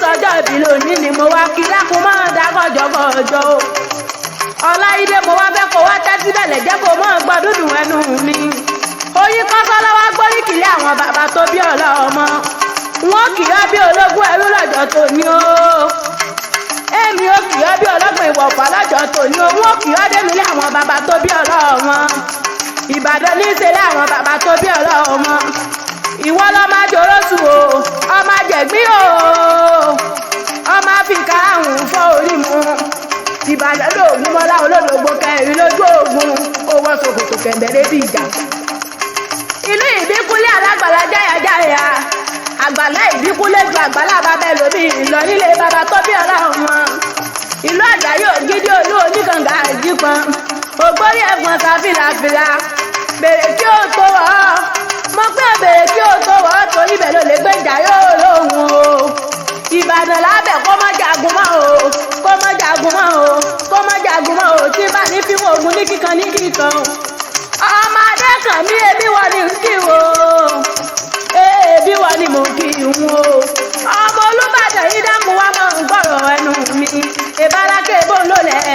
sọjọ́ ìbí lónìí ni mo wá kí lákun mọ́ dákọ̀jọ́kọ̀jọ́ o. Ọláìdé, mo wá fẹ́ kó wá tẹ́tí bẹ̀lẹ̀ jẹ́ kó mọ́ gbọ́ dúdú ẹnu mi. Oyin kọ́sọ́ lọ́wọ́ gbóríkìlẹ̀ àwọn bàbá tó bí ọlọ́mọ. Wọ́n kì í bí ológun ẹrú lọ́jọ́ tòní o. Èmi ò kì í bí ọlọ́gbọ̀n ìwọ̀fà lọ́jọ́ tòní o. Wọ́n kì í dénúlé àwọn bàbá tó bí ọlọ́mọ. Ìbàdàn ní í ṣe láwọn bàbá tó bí ọlọ́mọ. Ìwọ lọ máa jòrò sùn o, ọmọ àjẹgbín o, ọmọ àfikà àrùn fọ́ orí mu. Ìbàdàn lóògùn mọ́lá olódògbò kẹrin lójú ogun, ó wọ́ ṣòkòtò kẹ̀mbẹ̀rẹ̀ bí ìjà. Ìlú Ìbíkúnlé alágbàlá jáyàjáyà, àgbàlá Ìbíkúnlé ju àgbàlá bàbá ẹlòmíì lọ nílé bàbá tó bí ọlọ́run wọn. Ìlú Àjàyí ògidì olú oníkànga àjípọn, ògbórí ẹ̀fọn sáfìlàfìlà, bèrè kí ó tó wọ́ ọ́. Mo pé bèrè kí ó tó wọ́ ọ́, torí bẹ́ẹ̀ ló lè gbé ìjà yóò lóhùn o. Ìbàdàn lábẹ́ kó má jagun mọ́ o, kó má jagun mọ́ o, kó má jagun mọ́ o, tí bá ní fífún ogun ní kíkan ní kíkan. Ọmọ Adékànmí, ebi wọ ni ń kí o, ebi wọ ni mò ń kí n o. Ọmọ Olúbàdàn yìí dákun wá máa ń gbọ́rọ̀ ẹnu mi. Ìbárakẹ́ bó ló lẹ̀.